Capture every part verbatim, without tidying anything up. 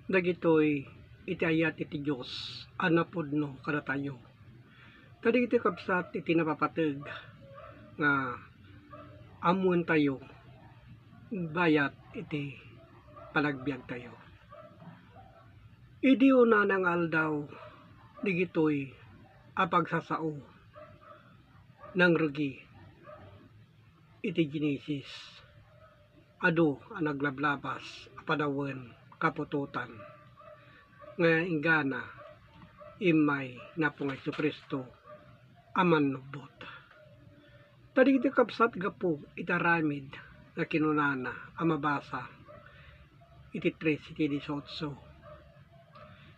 Dagitoy iti ayat iti Dios a napudno kadatayo. Ta dagiti kabsat iti napapateg nga ammoentayo bayat iti panagbiagtayo. Idi unana nga aldaw, dagitoy a pagsasao nangrugi iti Genesis. Adu a naglablabas a panawen kaputotan nga inggana immay ni Apo nga Jesu-Cristo a mannubbot. Ta dagiti kabsat, gapu iti aramid nga kinunana a mabasa iti tres iti dieciocho,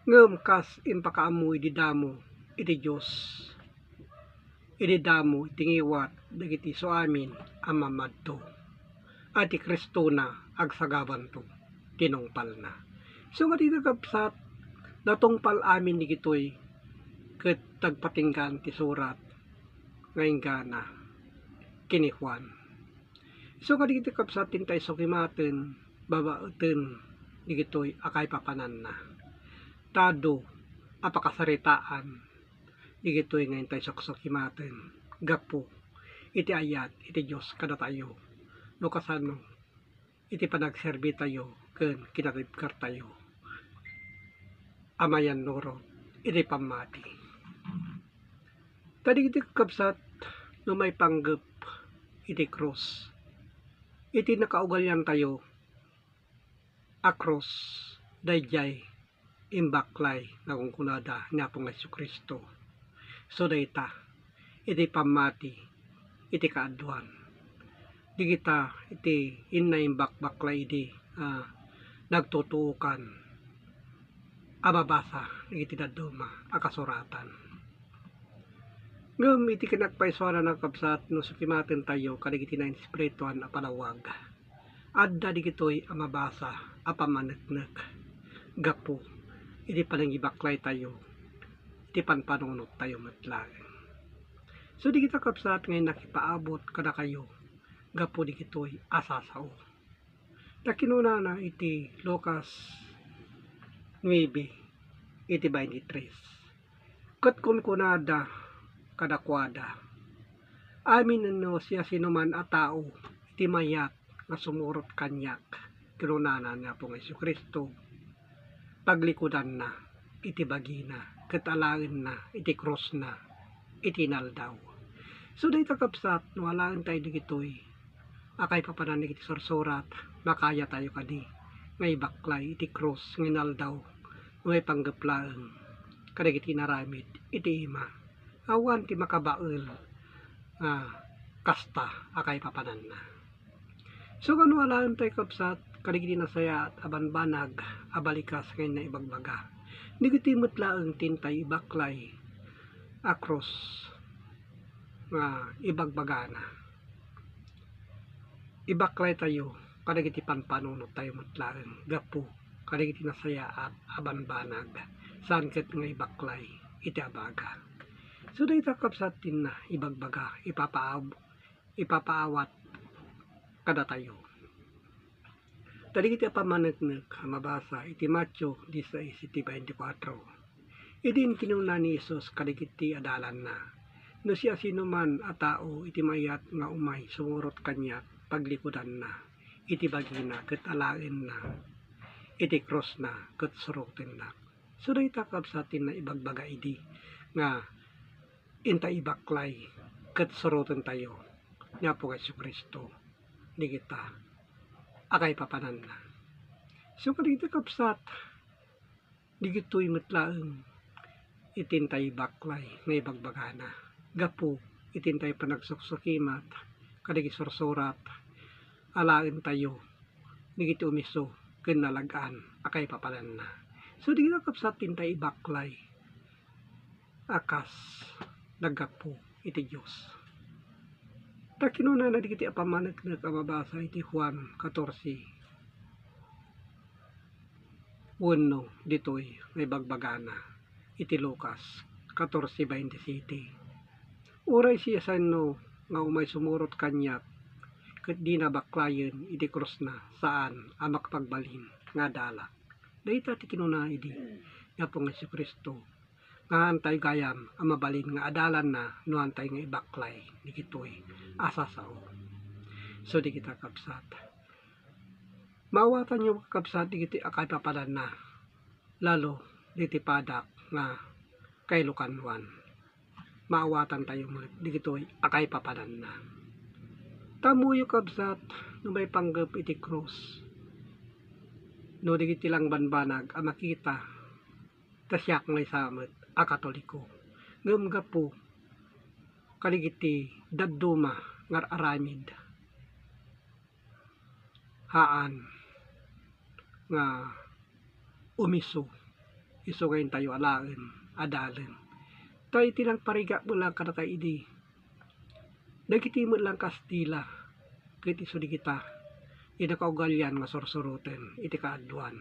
ngem kas impakaammo idi damo iti Dios, idi damo iti ngiwat dagiti isuamin a mamadto, a ti Cristona agsagabanto, tinungpalna. So, kadagiti kabsat, natungpal amin dagitoy ket nagpatinggaan ti surat nga inggana ken ni Juan. So, kadagiti kabsat, inta isu kimaten babaeten dagitoy a kaipapananna. Ta adu a pakasaritaan dagitoy nga inta isuksukimaten gapu iti ayat iti Dios kadatayo, no kasano iti panagserbitayo ken kinatibkertayo a mayannurot iti pammati. Ta dagiti kabsat, no maipanggep iti krus, iti nakaugaliantayo a krus, daydiay imbaklay nga kunkunada ni Apo nga Jesu-Cristo. So, dayta iti pammati iti kaaduan. Dagita iti inna imbakbaklay idi, ah, nagtutuokan a mabasa dagiti dadduma a kasuratan. Ngem iti kinagpaisuanan a kabsat, no sukimatentayo kadagiti nainspirituan a panawag, adda dagitoy a mabasa a pammaneknek gapu iti panangibaklaytayo iti panpanunottayo met laeng. So, dagita kabsat nga nakipaabot kadakayo gapu dagitoy a sasao. Ta kinunana iti Lucas nuebe iti twenty-three, ket kunkunada kadakuada, "Amin no siasinoman a tao iti mayat nga sumurot kaniak," kinunana ni Apo nga Jesu-Cristo, "paglikudanna iti bagina ket alaenna iti krusna iti inaldaw." So, dayta kabsat, no alaentayo dagitoy a kaipapanan dagiti sursurat, makayatayo kadi nga ibaklay iti krus nga inaldaw no maipanggep laeng kadagiti inaramid iti ima. Awan ti makabael nga kasta a kaipapananna. So, no alaentayo, kabsat, kadagiti nasayaat a banbanag a balikas nga inna ibagbaga, dagitoy met laeng ti intay ibaklay a krus nga ibagbagana. Ibaklaytayo kadagiti panpanunottayo met laeng gapu kadagiti nasayaat a banbanag, saan ket nga ibaklay iti abaga. So, dayta, kabsat, ti inna ibagbaga, ipapaab-, ipapaawat kadatayo. Ta dagiti a pammaneknek a mabasa iti Mateo dieciséis iti twenty-four, idin kinuna ni Jesus kadagiti adalanna, "No siasinoman a tao iti mayat nga umay sumurot kaniak, paglikudanna iti bagina ket alaenna iti krusna ket surotennak." So, dayta, kabsat, ti inna ibagbaga idi nga inta ibaklay ket surotentayo ni Apo Jesu-Cristo dagita a kaipapananna. So, kadagiti, kabsat, dagitoy met laeng iti inta ibaklay nga ibagbagana gapu iti intay panagsuksukkimat kadagiti sursurat, alaentayo dagiti umiso ken nalag-an a kaipapananna. So, dagita, kabsat, ti inta ibaklay a kas naggapu iti Dios. Ta kinunana dagiti a pammaneknek a mabasa iti Juan catorce, wenno ditoy nga ibagbagana iti Lucas catorce veintisiete, "Uray siasino nga umay sumurot kaniak ket dina baklayen iti krusna, saan a makapagbalin nga adalak." Dayta ti kinuna idi ni Apong Jesu-Cristo, nga haantayo gayam a mabalin nga adalanna no haantayo nga ibaklay dagitoy a sasao. So, dagita, kakabsat, maawatanyo, kakabsat, dagitoy a kaipapananna, lalo dagiti padak nga kailokanwan. Maawatantayo met dagitoy a kaipapananna. Ta ammoyo, kabsat, no maipanggep iti krus, no dagiti langbanbanag a makita, ta siak maysa met a Katoliko. Ngem gapu kadagiti dadduma nga ar-aramid, haan nga umiso, isu nga intayo alaen, adalen. Ta iti nangparigat met lang kadata idi, dagiti met lang Kastila, ket isu dagita ti nakaugalian nga sursuroten iti kaaduan.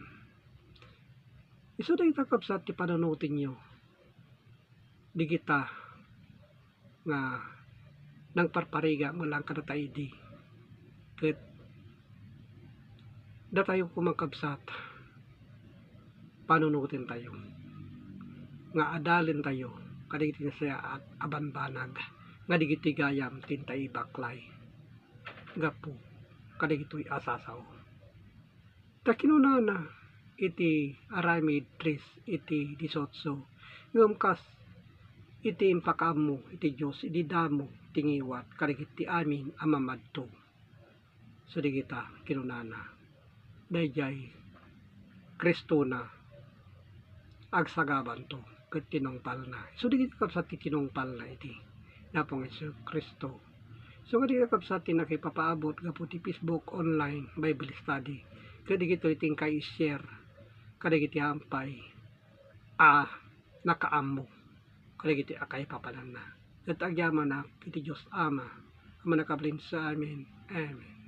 Isu dayta, kabsat, ti panunotenyo dagita nga nangparparigat met lang kadata idi. Ket datayo koma, kabsat, panunotentayo nga adalentayo kadagiti nasayaat a banbanag nga dagitoy gayam ti intay ibaklay gapu kadagitoy a sasao. Ta kinunana iti aramid tres iti dieciocho, ngem kas iti impakaammo iti Dios idi damo ti ngiwat kadagiti amin a mamadto. So, dagita kinunana, daydiay Kristona agsagabanto ket tinungpalna. Isu dagiti, kabsat, ti tinungpalna iti ni Apong Jesu-Cristo. So, kadagiti, kabsat, ti nakipapaabot gapu ti Facebook online Bible study, ket dagitoy ti inkay i-share kadagiti ampay a nakaammo kadagiti a kaipapananna. Ket agyamanak iti Dios Ama a mannakabalin sa amin. Amen.